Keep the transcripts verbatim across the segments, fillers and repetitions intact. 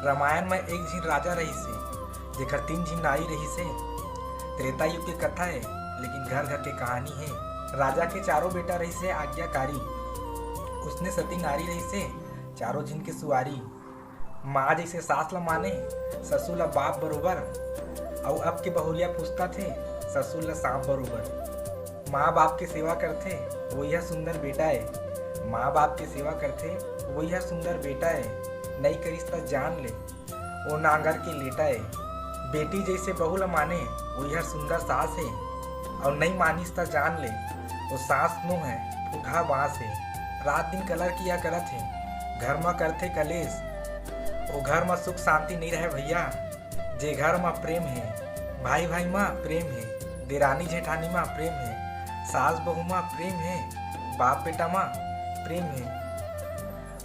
रामायण में एक झिन राजा रहिस हे, जेकर तीन झिन नारी रहिस हे। त्रेता युग के कथा हे, लेकिन घर घर के कहानी हे। राजा के चारों बेटा रहिस हे आज्ञाकारी, उसने सती नारी रहिस हे चारों झिन के सुवारी। माँ जैसे सास ला माने, ससुर ला बाप बरोबर, अउ अब के बहुरिया पूछताथे, ससुर ला सांप बरोबर। माँ बाप के सेवा करथे, वही ह सुंदर बेटा ए। माँ बाप के सेवा करथे, वही ह सुंदर बेटा ए। नई करिस त जान ले, ओ नांगर के लेटा ए। बेटी जैसे बहू ला माने, वही ह सुंदर सास ए। अउ नई मानिस त जान ले, ओ सास नो हे, फुटहा बांस ए। रात दिन कलर किया करत हे, घर म करथे कलेश। ओ घर म सुख शांति नई रहे भैया। जे घर म प्रेम हे, भाई भाई म प्रेम हे, देरानी जेठानी म प्रेम हे, सास बहू म प्रेम हे, बाप बेटा म प्रेम हे,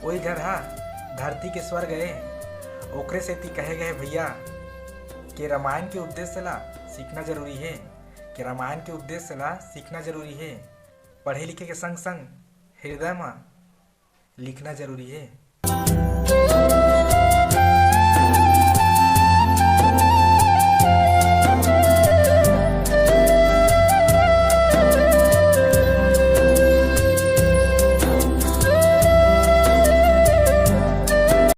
ओई घर ह धरती के स्वर्ग ए। ओकरे सेती कहे गए भैया के रामायण के उद्देश्य ला सीखना जरूरी हे, के रामायण के उद्देश्य ला सीखना जरूरी हे। पढ़े लिखे के संग संग हृदय म लिखना जरूरी हे।